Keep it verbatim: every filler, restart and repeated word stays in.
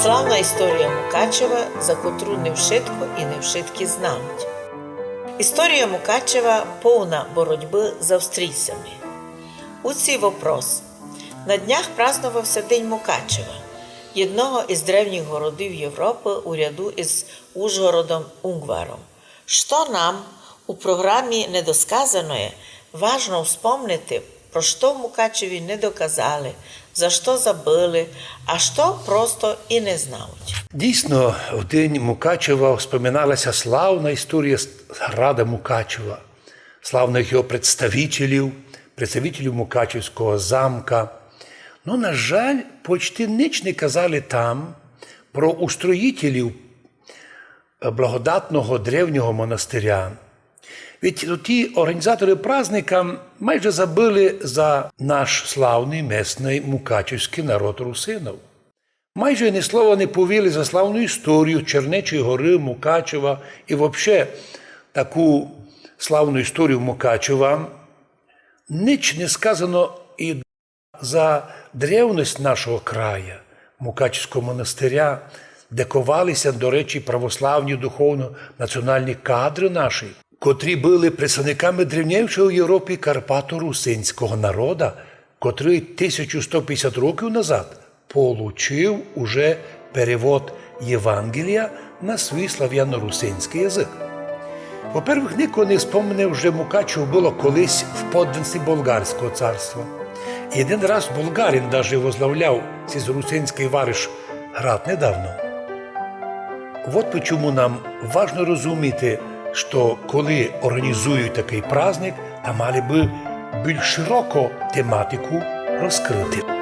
Славна історія Мукачева, за котру не вшытко і не вшыткі знають. Історія Мукачева повна боротьбы з австрійцями. Уцій вопрос. На днях праздновав ся День Мукачева, єдного із древніх городів Європы у ряду із Ужгородом Унгваром. Што нам у програмі недосказаноє важно вспомнити, про што в Мукачеві не доказали, за што забыли, а што просто і не знають. Дійсно, в День Мукачева вспоминала ся славна історія с-, града Мукачева, славных його представителів, представителів Мукачевського замка. Но, на жаль, почти нич не казали там про устроїтелів благодатного древнього монастыря. Ведь ті організаторы праздника майже забыли за наш славный местный мукачевськый народ русинов. Майже ні слова не повіли за славну історію Чернечої горы, Мукачева і вообще таку славну історію Мукачева. Нич не сказано і за древность нашого края, Мукачевського монастыря, де ковали ся, до речі, православні духовно-національні кадры наші, котрі были представниками древнейшого в Європі карпаторусинського народа, котрый тисячу сто пятдесят років назад получив уже перевод Євангелія на свій славяно-русинськый язык. По-первых, нико не вспомне, же Мукачево было колись в подданстві Болгарського царства. Єден раз болгарин даже возглавляв сей русинськый вариш град недавно. Вот почему нам важно розуміти, што коли організують такый праздник, та мали бы більш широко тематику розкрыти.